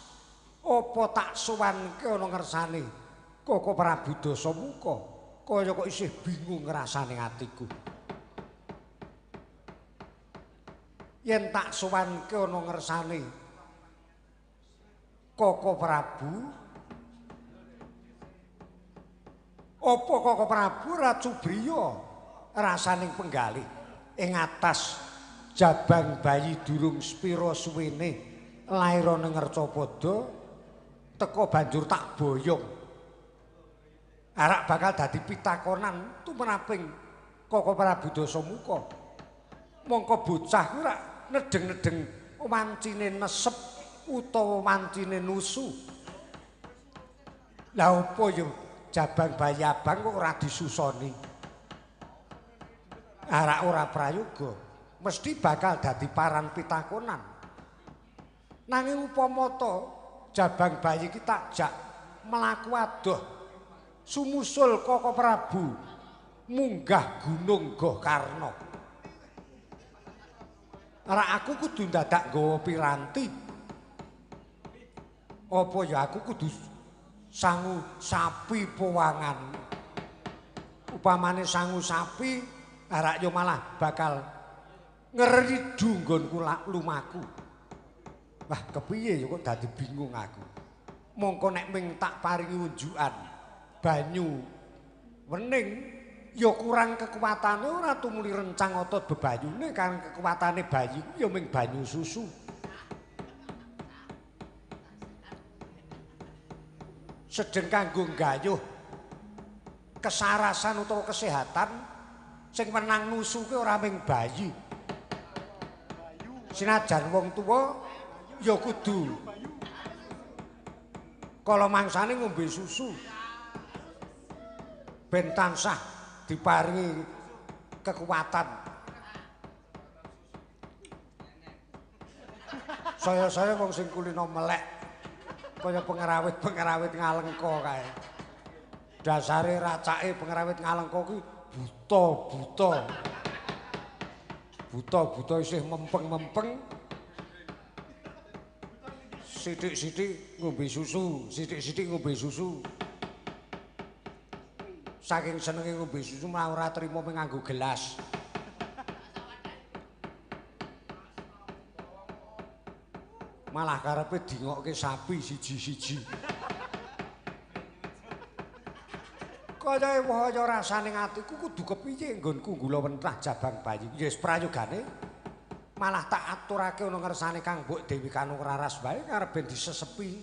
apa tak sowanke ana ngersane Koko Prabu Dasamuka? Kaya kok isih bingung ngrasane atiku. Yen tak sowanke ana ngersane Koko Prabu, apa Koko Prabu racubriya rasaning penggalih ing atas jabang bayi durung sepira suwene lair ana Ngercapada teka banjur tak boyong. Arak bakal dadi pitakonan tumraping Koko Prabu Dasamuka. Mongko bocah kuwi rak nedeng-nedeng wancine nesep utawa wancine nusu. Lah apa ya jabang bayi abang kok ora disusoni? Arak ora prayoga, mesti bakal dadi paran pitakonan. Nanging upama ta jabang bayi iki takjak mlaku adoh sumusul Koko Prabu munggah gunung Gokarna. Ora aku kudu ndadak nggawa piranti. Apa ya aku kudu sangu sapi powangan. Upamane sangu sapi, arak yo malah bakal ngeridu nggonku lumaku. Wah, kepiye ya kok dadi bingung aku. Mongko nek ming tak paringi unjukan banyu wening ya kurang kekuatane, ora tumuli rencang otot bebayune, karena kekuatane bayi ku ya ming banyu susu. Sedeng kanggo nggayuh kesarasan utawa kesehatan sing menang nusu ki ora ming bayi. Sinajan wong tuwa ya kudu kala mangsane ngombe susu ben tansah diparingi kekuatan. Saya-saya wong sing kulino melek kaya pengerawit-pengerawit ngalengka kae. Dasare racake pengerawit ngalengka kuwi buta-buta. Buta-buta isih mempeng-mempeng. Sithik-sithik ngombe susu, sithik-sithik ngombe susu. Saking senenge ngombe susu malah ora trimo nganggo gelas. Malah karepe dingokke sapi siji-siji. Kaya waya rasane atiku kudu kepiye nggonku gula wentah jabang bayi. Ya wis prayogane malah tak aturake ana ngersane Kang Mbok Dewi Kanung Raras wae karep ben disesepi.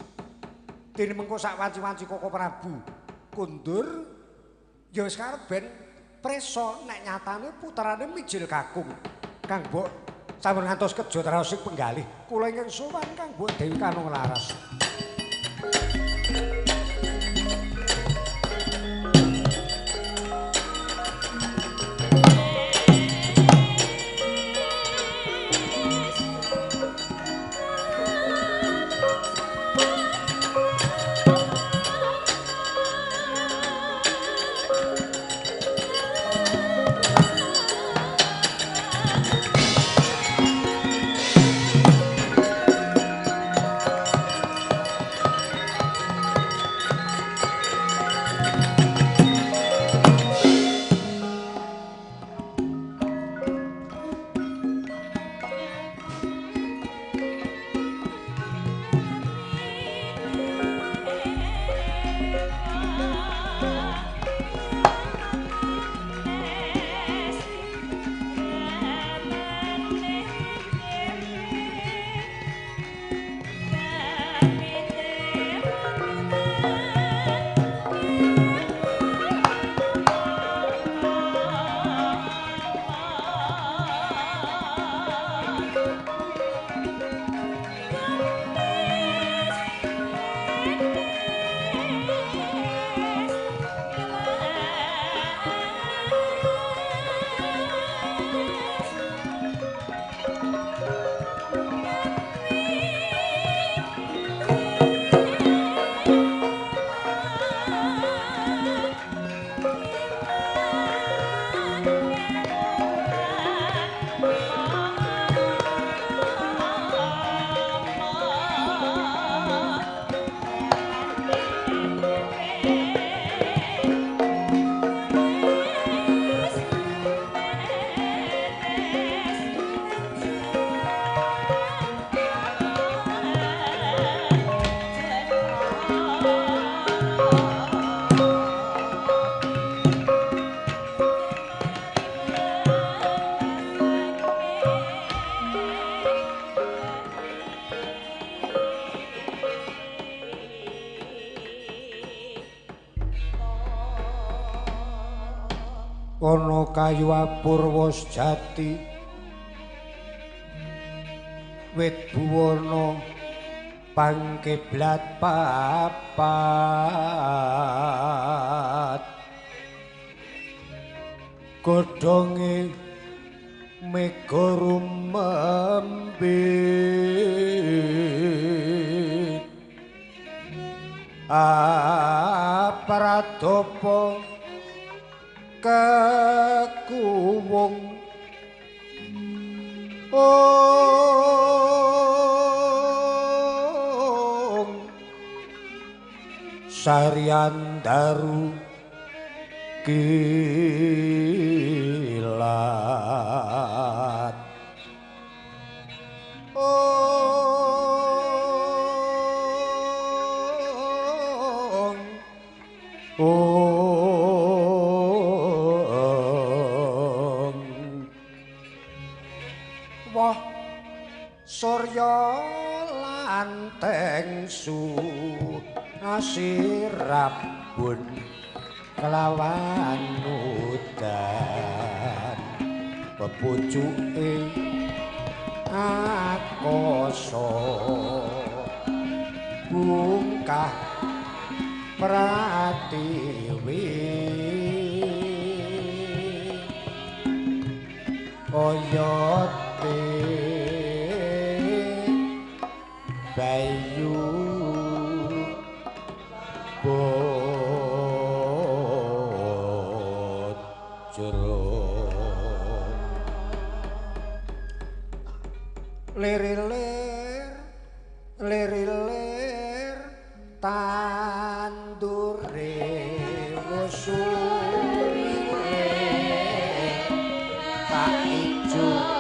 Dene mengko sak wanci-wanci Koko Prabu kundur ya wis karep ben preso nek nyatane puterane mijil kakung. Kang Mbok sampun ngantos kejo traos sing penggalih. Kula ingkang sowan Kang Mbok Dewi Kanung Laras. Ana kayu apurwa sejati wit buwana pangkiblat papat godhonge mega rumembit aparadapa kekuwung ong sarian daru kilat ong ong wah surya lanteng su asirabun kelawan udan pepucuke akasa bungkah pratiwi oyote bayu bojro lirilir lirilir tandure wusulir tak ijo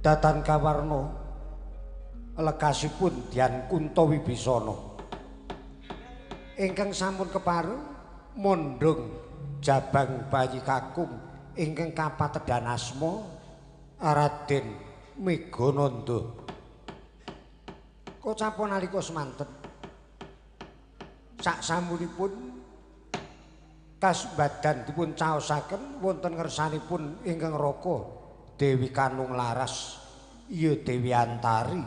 Datan kawarna lekasipun Dyan Kunta Wibisana ingkang sampun kepareng mondhong jabang bayi kakung ingkang kapatedhan asma Raden Megananda. Kocapa nalika semanten sak samunipun kasbadan dipun caosaken wonten ngersanipun ingkang Raka Dewi Kanung Laras iya Dewi Antari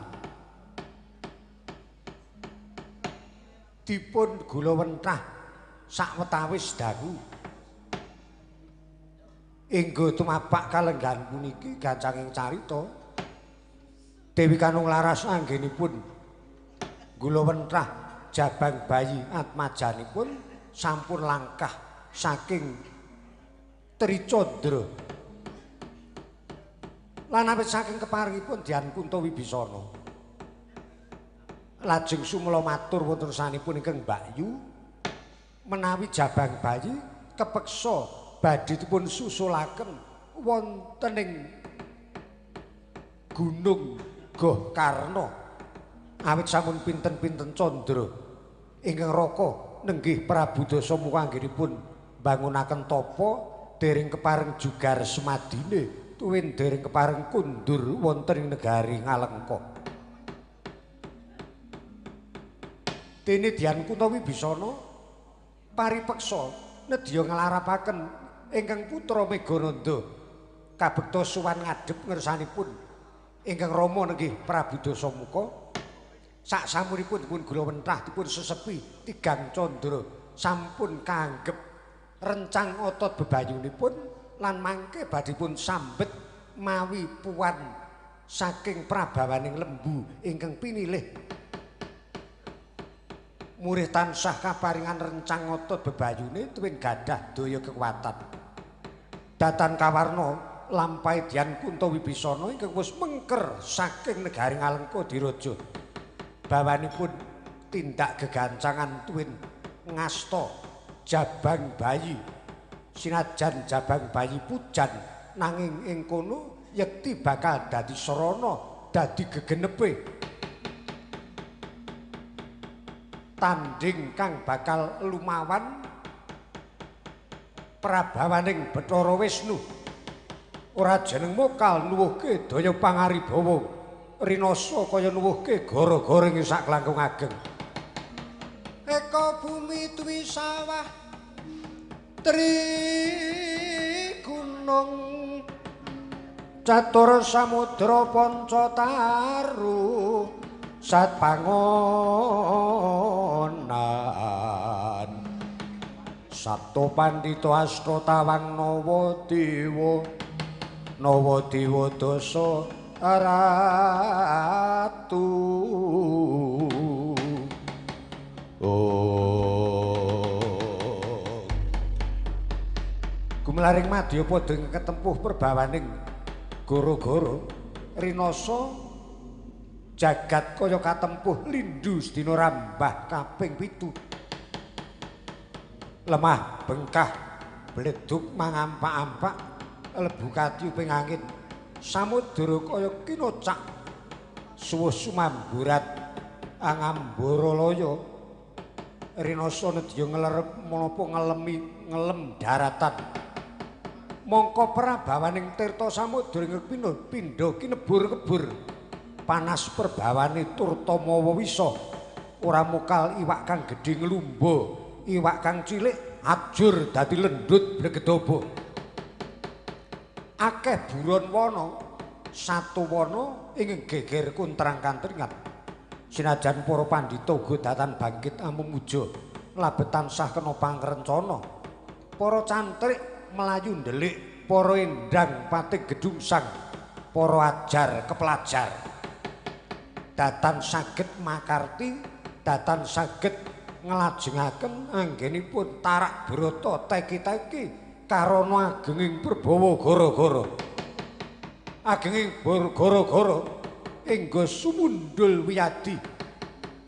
dipun gulawentah sawetawis dangu inggo tumapak kalenggahan puniki gancanging carita Dewi Kanung Laras anggenipun gulawentah jabang bayi atmajanipun sampun langkah saking Tricandra lan awit saking keparengipun Dyan Kunta Wibisana lajeng sumela matur wonten sanipun ingkang Mbakyu menawi jabang bayi kepeksa badhe dipun susulaken wonten ing Gunung Gohkarna awit sampun pinten-pinten candra ingkang Raka nenggih Prabu Dasamuka anggenipun bangunaken tapa dereng kepareng jugar semadine tuwin dereng kepareng kundur wonten ing negari Ngalengka. Dene Dyan Kunta Wibisana paripeksa nedya nglarapaken ingkang putra Megananda kabekta suwan ngadhep ngersanipun ingkang rama nenggih Prabu Dasamuka. Sak samunipun dipun gula wentah dipun sesepi tigang candra sampun kaanggep rencang otot bebayunipun lan mangke badhipun sambet mawi puan saking prabawaning lembu ingkang pinilih. Murih tansah kaparingan rencang otot bebayune tuwin gadah daya kekuatan. Datan kawarna lampahe Dyan Kunta Wibisana ingkang wis mengker saking negari Ngalengka diraja. Bawanipun tindak gegancangan tuwin ngasta jabang bayi. Sinajan jabang bayi pujan nanging ing kono yekti bakal dadi sarana dadi gegenepe tanding kang bakal lumawan prabawaning Bathara Wisnu. Ora jeneng mokal nuwuhke daya pangaribawa rinasa kaya nuwuhke gara-gara ing sak langkung ageng. Eka bumi dwi sawah tri gunung catur samudra panca taru sat pangonan sabta pandhita asta tawang nawa dewa nawa dewa dasa ratu. Oh. Gumelaring madyapada ing ketempuh perbawaning goro-goro rinasa jagat kaya katempuh lindu sedina rambah kaping 7. Lemah bengkah bledug mangampak-ampak lebu katiyuping angin. Samudra kaya kinocak suwuh sumamburat angambara laya rinasa nedya nglerep menapa ngelemi ngelem daratan. Mongko prabawaning tirta samudra ing pindha kinebur-kebur panas perbawane turta mawa wisa. Ora mokal iwak kang gedhe nglumba, iwak kang cilik ajur dadi lendut blegedaba. Akeh buron wana satu wana ing geger kuntrang kantringat. Sinajan para pandhita uga datan bangkit amumuja labet tansah kena pangrencana. Para cantrik mlayu ndelik, para endang pating gedungsang, para ajar kepelajar. Datan saged makarti, datan saged nglajengaken anggenipun tarak brata teki-teki karana agenging perbawa gara-gara. Agenging gara-gara engga sumundul wiyadi.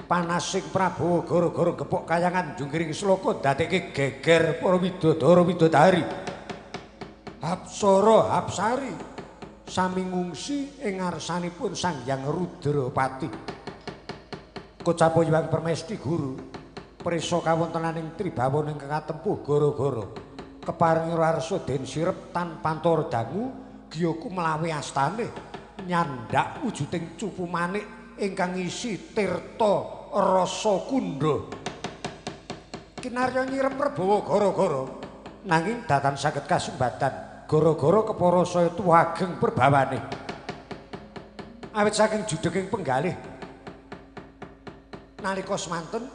Panasing Prabawa gara-gara gepok kayangan jungkiring sloka ndadekke geger para widodara widodari. Hapsara hapsari sami ngungsi ing ngarsanipun Sang Hyang Rudrapati. Kocap Hyang Permesti Guru prisa kawontenaning tribawana ingkang katempuh gara-gara. Keparengi warsa den sirep tan pantara dangu giyaku mlawe astane nyandak wujuding cupu manik ingkang ngisi tirta rasa kundha. Kinarya nyirep Prabawa gara-gara nanging datan saged kasumbatan gara-gara kepara saya tuwa ageng perbawane. Awit saking judeging penggalih nalika semanten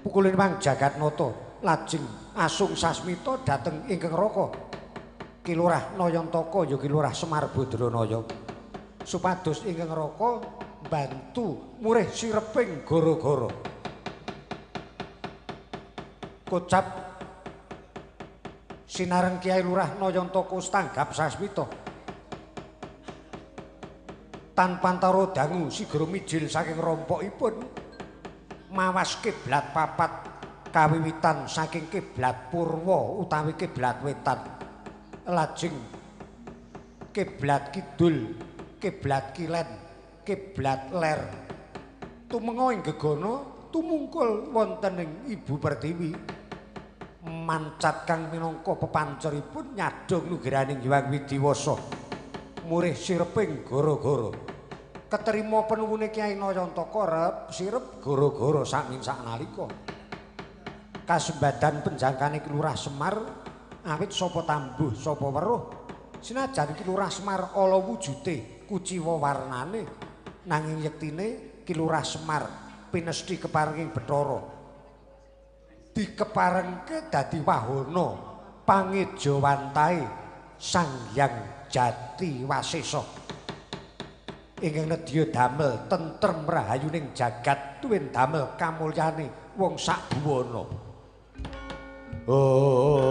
pukulin wang Jagatnata lajeng asung sasmita dhateng ingkang Raka Ki Lurah Nayantaka ya Ki Lurah Semar Badranaya supados ingkang Raka mbantu murih sireping gara-gara. Kocap sinareng Kyai Lurah Nayantaka stanggap sasmita tan pantara dangu sigra mijil saking rompokipun mawas kiblat papat kawiwitan saking kiblat purwa utawi kiblat wetan lajeng kiblat kidul, kiblat kilen, kiblat ler. Tumenga ing gegana tumungkul wonten ing Ibu Pertiwi. Mancat kang minangka pepanceripun nyadhong nugraning Hyang Widiwasa murih sireping gara-gara. Keterima penuwune Kyai Nayantaka rep sirep gara-gara samin saknalika. Kasembadan penjangkane Ki Lurah Semar awit sapa tambuh sapa weruh senajan Ki Lurah Semar ala wujude kuciwa warnane nanging yektine Ki Lurah Semar pinesti keparenging Bathara dikeparengke dadi wahana pangejawantahe Sang Hyang Jati Wasesa ingkang nedya damel tentrem rahayuning jagat tuwin damel kamulyane wong sak buwana. Oh.